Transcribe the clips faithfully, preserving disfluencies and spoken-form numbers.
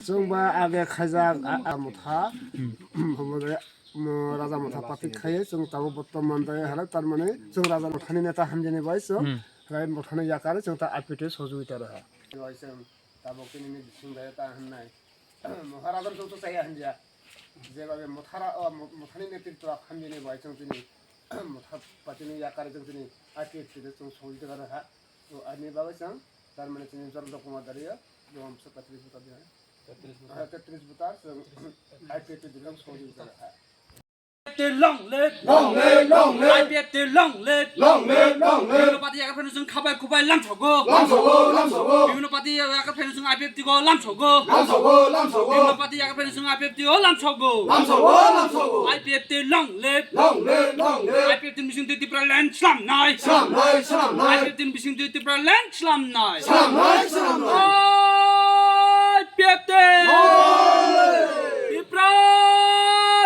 Chwng ba age khaijak a, a motha. Hmm. Omo de, mo, Raja Motha party khaiye chwng tabuk bortoman de halai, tar mane chwng Raja Mothani neta hamjani bai chwng. Hmm. Halai mothani yakar chwng ta I P F T sojogita rwha. Bai chwng tabuk tini ni bising bai ta hwnai. Maharajan chwng to chaya hwnjak. Jebabe mothara, o, mo-, mothani netritwa hamjani bai chwng tini motha party ni yakar chwng tini I P F T de chwng sojogita rwha. To ani bagwi chwng tar mane chini Jorendra Kumar Daria, Jomam Sokka tris voter dia. Tetris voter. Ah, tetris voter, chwng I P F T dilang sojogita rwha. Long live! Long live, long live! I P F T long live! Long live, long live! Bibhinno party yakar pheno chwng khabai khubai lamsogo. Lamsogo, lamsogo! Bibhinno party yakar pheno chwng I P F T go lamsogo. Lamsogo, lamsogo! Bibhinno party yakar pheno chwng I P F T go lamsogo. Lamsogo, lamsogo! I P F T long live! Long live, long live! I P F T ni bising twi Tipraland slamnai. Slamnai, slamnai. I P F T ni bising twi Tipraland slamnai. Slamnai, slamnai. I P F T. Long live. Tipraland.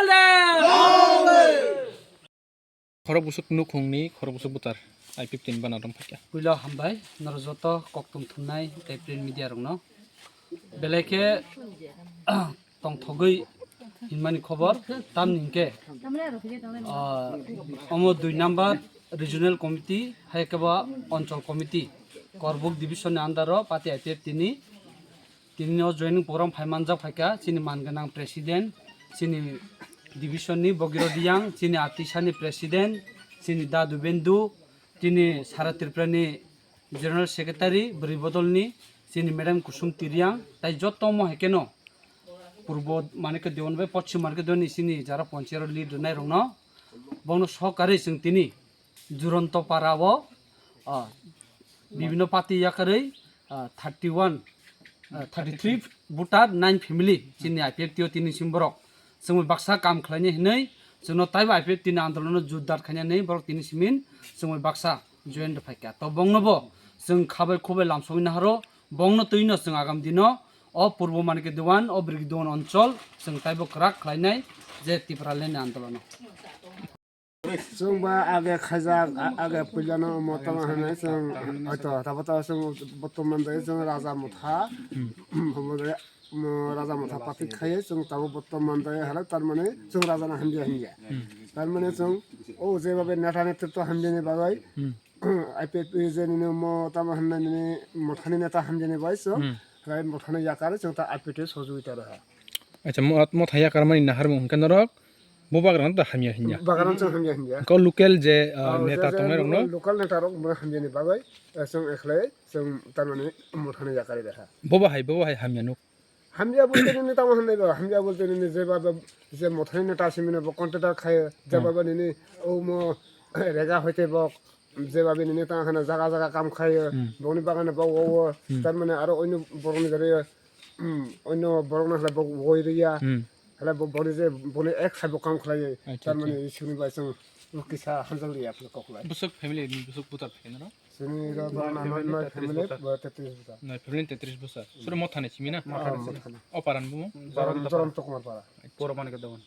Long live. Khorok busuk nukhungni khorok busuk butar I P F T ni bana dom phaikha. Puila hambai, norok joto kokthum thumnai tei print media rokno. Belai khe tongthogwi hinmani khobor, tamni hinkhe, ah, omo dui number regional committee, hai khe bo onchol committee, Korbuk division ni under o party I P F T ni tini o joining program phai manjak phaikha, chini man gwnang president, chini division ni Bogiro Diyang, chini Atisa ni president, chini Dadu Bendu, chini Sara Tripura ni General Secretary, bwrwi bodol ni chini Madam Kusum Tiriang, tai joto mo hai kheno purbo mane khe Dewan bai pochim mane khe Dewan ni chini jara ponchero lead rwnai rokno, bono sohkarwi chwng tini Juronto para o, ah, bibhinno party yakarwi, ah, thirty one, ah, thirty three voter, nine family chini I P F T o tini sim borok. Chwngwi baksa kam khlainai hinwi chwngno taibo I P F T ni andolono jotdar khainani borok tini simin chwngwi baksa join rw phaikha. To bongno bo chwng khabai khubai lamsogwi naharo, bongno twino chwng agam dino o purbo mane khe Dewan, o bwrwi Dewan onchol chwng taibo kwrak khlainai je Tipraland ni andolono. Chwng ba age khaijak, a-, age puilano omo tamo hwnwi chwng hoito tabo tabo chwng bortoman de chwng Raja Motha, omo de, omo Raja Motha party khaiye chwng tabo bortoman de halai, tar mane chwng Raja no hamjia hamjia. Hmm. Tar mane chwng o jebabe neta netritwa hamjani bagwi, hmm, I P F T je nini omo tamo hwnwi nini Mothani neta hamjani bagwi chwng, hmm, halai Mothani yakar chwng ta I P F T sojogita rwha. Acha, mo-, Motha yakar mani naharmung hwnkhe norok Bo bagrano da hamya hinya. Bagrano chwng hamya hinya. Ko local je, ah, oh, neta je, je tongnai rokno? Local neta rok bo hamya ni bagwi, eh, chwng ekhlai, chwng tamani Mothani yakari reha. Bobo hai, bobo hai hamya nuk. Hamya bolte nini tamo hamya ba, hamya bolte nini je baba, je Mothani neta simino bo contractor khayo, je, hmm, baba nini omo rega hoite bo, je baba nini tamo hana jaga jaga kam khayo, hmm, boni bagano bo wo wo, hmm, tamani aro oino borokni jare Hmm, oino borok no khlai bo woi riya. Hmm. Khlai bo boni je boni ek sabo kam khlai. Acha, tar mane acha. Isuni bai chwng kisa hanjal riya apni kok lai. Busuk family ni busuk buta phikeno ro? Sini ro borok na noi noi family bo tetris buta. Noi family tetris busa. Sura Mothani simi na? Mothani simi. O paran bumo? Jorom, Jorom Tokmar para. Poro mane ke dawon.